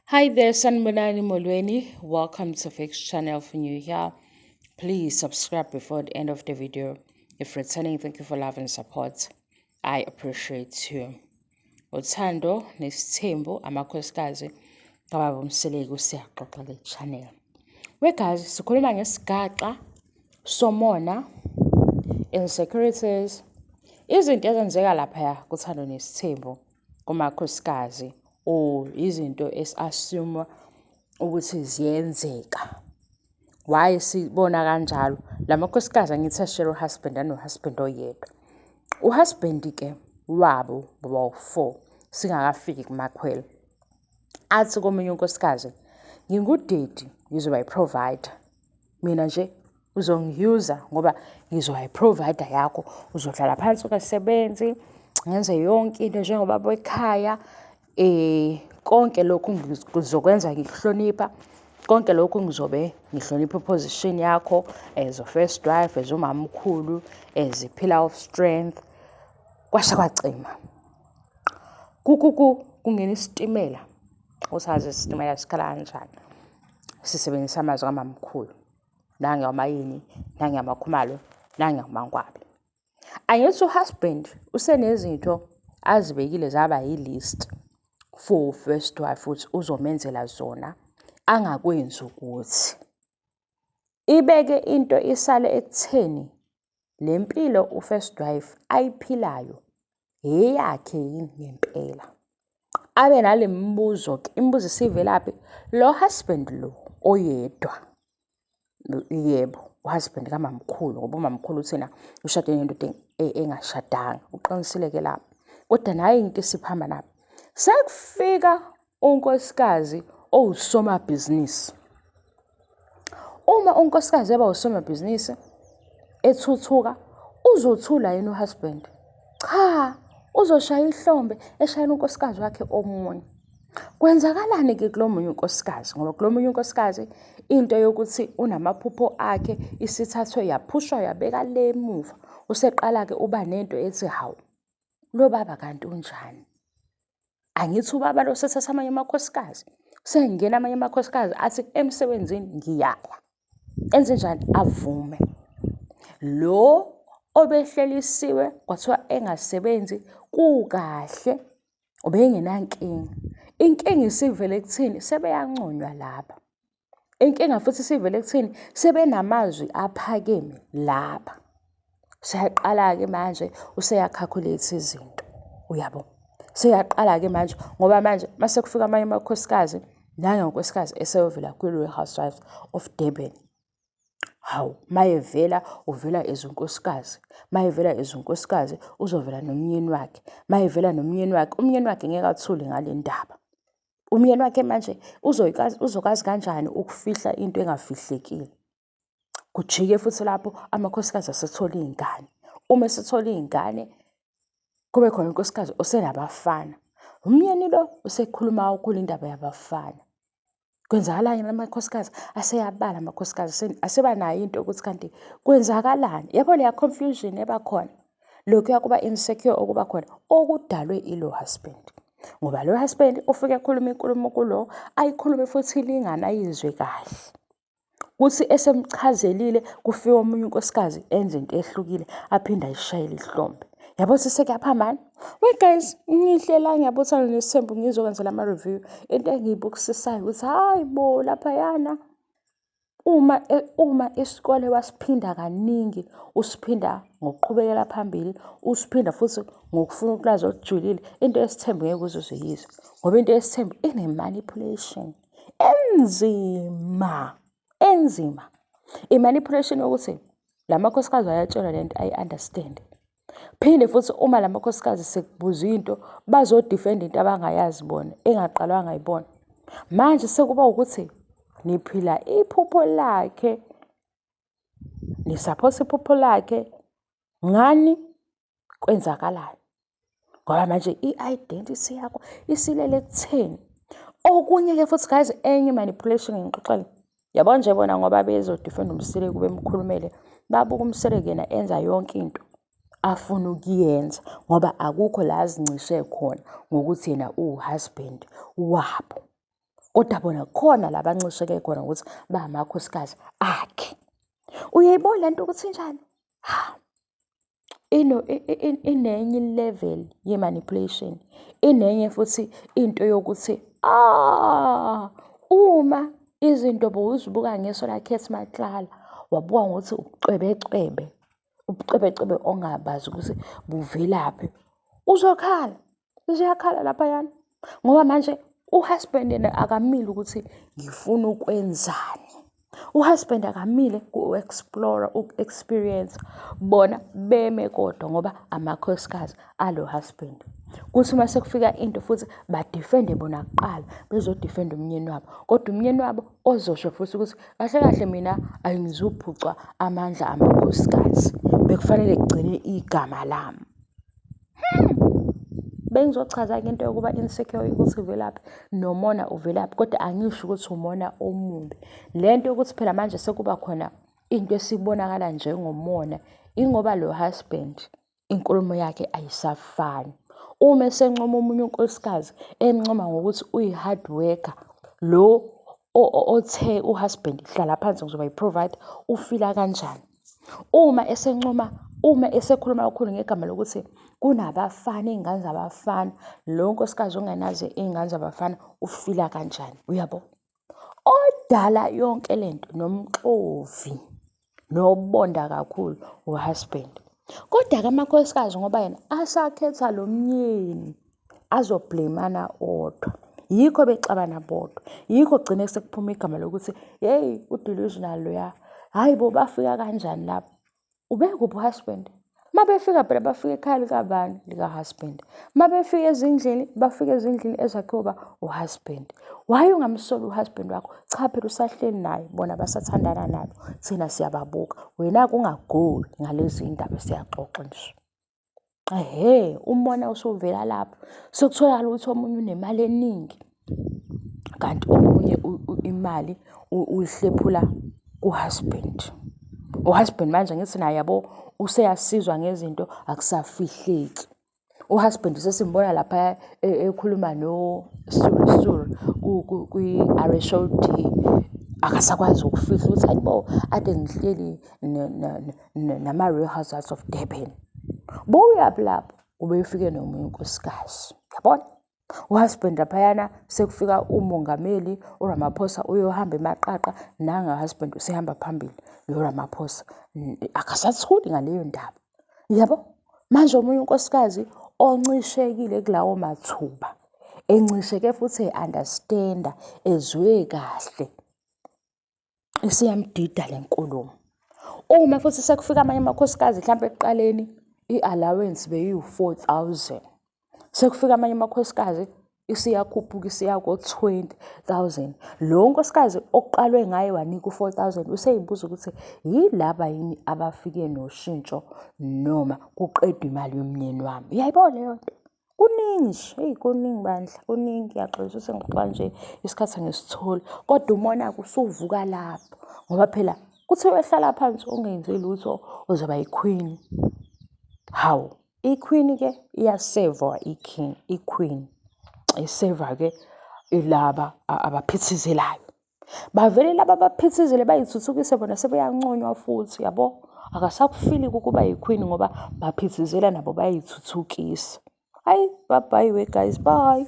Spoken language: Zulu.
Hi there, Sanibonani Molweni. Welcome to Fix Channel. If you're new here, please subscribe before the end of the video. If returning, thank you for love and support. I appreciate you. Uthando nesithembu amakhosikazi kababa uMseleku siyaxoxa le channel. We guys, sikhuluma ngesigaxa somona, insecurities, izinto ezenzeka laphaya kuthando nesithembu kumakhosikazi or izinto esi-assume ukuthi ziyenzeka. Why sibona kanjalo? La makhosikazi angithi ashare uhusband ano-husband oyedwa. Uhusband-ke wabo bawu-four singakafiki kumakhwela. Athi komunye unkosikazi, ngingudaddy ngizoba yi-provider. Mina nje uzongi-use-a ngoba ngizoba yi-provider yakho. Uzohlala phansi ungasebenzi, ngenze yonke into njengobaba wekhaya. Konke lokhu ngizokwenza ngikuhlonipha. Konke lokhu ngizobe ngihlonipha i-position yakho as a first wife, as umamkhulu, as a pillar of strength. Kwasha kwacima. Kukuku kungena isitimela. Usazi isitimela sikhala kanjani. Sisebenzisa amazwi kamamkhulu. Nangamayini, nangamakhumalo, nangamangwabe. Angithi uhusband usenezinto azibekile zaba yi-list for first wife ukuthi uzomenzela zona angakwenzi ukuthi. Ibeke into isale ekutheni le mpilo u-first wife ayiphilayo eyakhe yini ngempela. Abe nale mibuzo-ke, imibuzo isivelaphi? Lo husband lo oyedwa, yebo, uhusband kamamkhulu ngoba umamkhulu uthina ushade nendoda engashadanga, uqinisile-ke lapho. Kodwa nayi into esiphambana napho. Sekufika unkosikazi owusomabhizinisi. Uma unkosikazi eba usomabhizinisi ethuthuka, uzothula yini uhusband? Cha, uzoshaya ihlombe eshayela unkosikazi wakhe omunye. Kwenzakalani-ke kulo munye unkosikazi? Ngoba kulo munye unkosikazi into yokuthi unamaphupho akhe isithathwe yaphushwa yabeka le emuva. Useqala-ke uba nento ethi hawu, lo baba kanti unjani? Angithi ubaba lo sethatha amanye amakhosikazi. Sengena amanye amakhosikazi athi emsebenzini ngiyala. Enze njani? Avume. Lo obehlelisiwe kwathiwa engasebenzi kukahle ubengenankinga. Inkinga isivele ekuthini sebeyanconywa lapha. Inkinga futhi isivele ekuthini sebenamazwi aphakeme lapha. Seyaqala-ke manje useya-calculate izinto, uyabo? Seyaqala-ke manje ngoba manje mase kufika amanye amakhosikazi, nange unkosikazi eseyovela kwi-Real Housewives of Durban. Hawu, mayevela uvela as unkosikazi, mayevela as unkosikazi uzovela nomyeni wakhe, mayevela nomyeni wakhe, umyeni wakhe ngeke athule ngale ndaba. Umyeni wakhe manje uzokwazi kanjani ukufihla into engafihlekile? Kujike futhi lapho amakhosikazi asethola iy'ngane. Uma esethola iy'ngane kube khona unkosikazi osenabafana. Umyeni lo usekhuluma kakhulu indaba yabafana. Kwenzakalani amakhosikazi aseyabala amakhosikazi asebanayo into yokuthi kanti kwenzakalani? Yabo leya confusion eba khona. Lokhuya kuba insecure okuba khona okudalwe ilo husband. Ngoba lo husband ufike ekhuluma inkulumo kulo ayikhulume futhi ilingane ayizwe kahle. Kuthi esemchazelile kufike omunye unkosikazi enze into ehlukile aphinde ayishayele ihlombe. Yabo ukuthi sekuyaphambana? We guys, ngihle la ngiyabuthana nesithembu ngizokwenzela ama-review. Into engiyibukusisayo ukuthi hayi bo laphayana uma isikole wasiphinda kaningi, usiphinda ngokuqhubekela phambili, usiphinda futhi ngokufuna ukulazi olujulile, into yesithembu ngeke uze uzuyizwe. Ngoba into yesithembu ine-manipulation enzima, enzima. I-manipulation yokuthi la makhosikazi ayatshelwa lento ayi-understand. Phinde futhi uma la makhosikazi sekubuzwa into bazodefend into abangayazi bona, engaqalwanga yibona. Manje sekuba ukuthi niphila iphupho lakhe, ni-support iphupho lakhe, ngani kwenzakalani? Ngoba manje i-identity yakho isilele ekutheni. Okunye-ke futhi guys, enye manipulation ngixoxele. Yabo nje bona ngoba bezodefend uMseleku bemkhulumele, babuka uMseleku yena enza yonke into afuna ukuyenza ngoba akukho la azincishe khona ngokuthi yena uwu-husband wabo. Kodwa bona khona la bancisheke khona ukuthi bangamakhosikazi akhe. Uyayibona le nto ukuthi injani? Ha, inenye i-level ye-manipulation, inenye futhi into yokuthi uma izinto bowuzibuka ngeso laKhethi Matlala, wabuka ngokuthi ubucwebecwebe, ubucwebecwebe ongabazi ukuthi buvelaphi, uzokhala, ziyakhala laphayana. Ngoba manje u-husband yena akamile ukuthi ngifuna ukwenzani. U-husband akamile ku-explore, uku-experience. Bona beme kodwa ngoba amakhosikazi alo husband. Kuthi uma sekufika into futhi badefende bona kuqala, bezodefenda umnyeni wabo. Kodwa umnyeni wabo ozosho futhi ukuthi kahle kahle mina angizuphucwa amandla amakhosikazi. Bekufanele kugcine igama lami. Bengizochaza-ke into yokuba insecure ukuthi ivelaphi nomona uvelaphi, kodwa angisho ukuthi umona omubi. Le nto yokuthi phela manje sekuba khona into esibonakala njengomona, ingoba lo husband inkulumo yakhe ayisafani. Uma esencoma omunye unkosikazi, emncoma ngokuthi uyi-hard worker, lo othe u-husband hlala phansi ngizoba yi-provider, ufila kanjani? Uma esencoma, uma esekhuluma kakhulu ngegama lokuthi kunabafana, iy'ngane zabafana, lo nkosikazi ongenazo iy'ngane zabafana ufila kanjani? Uyabo? Odala yonke le nto nomxovi nobonda kakhulu u-husband. Kodwa-ke amakhosikazi ngoba yena asakhetha lo myeni azobhleyimana odwa. Yikho bexabana bodwa. Yikho kugcine sekuphuma igama lokuthi yeyi u-delusional loya. Hhayi bo, bafika kanjani lapho? Ubekuphi u-husband? Uma befika phela bafika ekhaya likabani? Lika-husband. Uma befika ezindlini, bafika ezindlini ezakhiwe uba u-husband. Why ungamsoli u-husband wakho? Cha phela usahleli naye, bona basathandana nabo, thina siyababuka. Wena-ke ungagoli ngalezi ndaba, siyaxoxa nje. Ehhe, umona usuvela lapho. Sekutholakala ukuthi omunye unemali eningi, kanti omunye imali uyihlephula ku-husband. U-husband manje angithi naye yabo useyasizwa ngezinto akusafihleki. U-husband sesimbona lapha ekhuluma no-Suri Suri kwi-R_H_O_D, akasakwazi ukufihla ukuthi hayi bo, ade ngihleli nama-Real Housewives of Durban. Bowuyaphi lapho? Ubefike nomunye unkosikazi, yabona? U-husband laphayana sekufika umongameli uRamaphosa uyohamba emaqaqa, nanga husband usehamba phambili noRamaphosa. Akasathuli ngaleyo ndaba, yabo? Manje omunye unkosikazi oncishekile kulawo mathuba, encisheke futhi e-understand-a, ezwe kahle, isiyamdida le nkulumo. Uma futhi sekufika amanye amakhosikazi mhlampe ekuqaleni i-allowance beyiwu-4,000, sekufika amanye amakhosikazi isiyakhuphuka isiya ko-20,000. Lo nkosikazi okuqalwe ngaye wanikwa u-4,000 useyibuza ukuthi yilaba yini abafike noshintsho noma kuqedwa imali yomnyeni wami. Uyayibona leyo nto? Kuningi nje, eyi kuningi bandla, kuningi. Ngiyaxolisa ukuthi ngixoxa nje isikhathi angisitholi, kodwa umona-ke usuvuka lapho ngoba phela kuthiwe hlala phansi ungenzi lutho uzoba yi-queen. Hawu, i-queen-ke iyasevwa i-king, i-queen iseva-ke ilaba abaphithizelayo. Bavele laba abaphithizele bayithuthukise bona sebeyanconywa futhi, yabo. Akasakufili-ke ukuba yi-queen ngoba baphithizela nabo bayayithuthukisa. Hhayi, bye bye we guys, bye.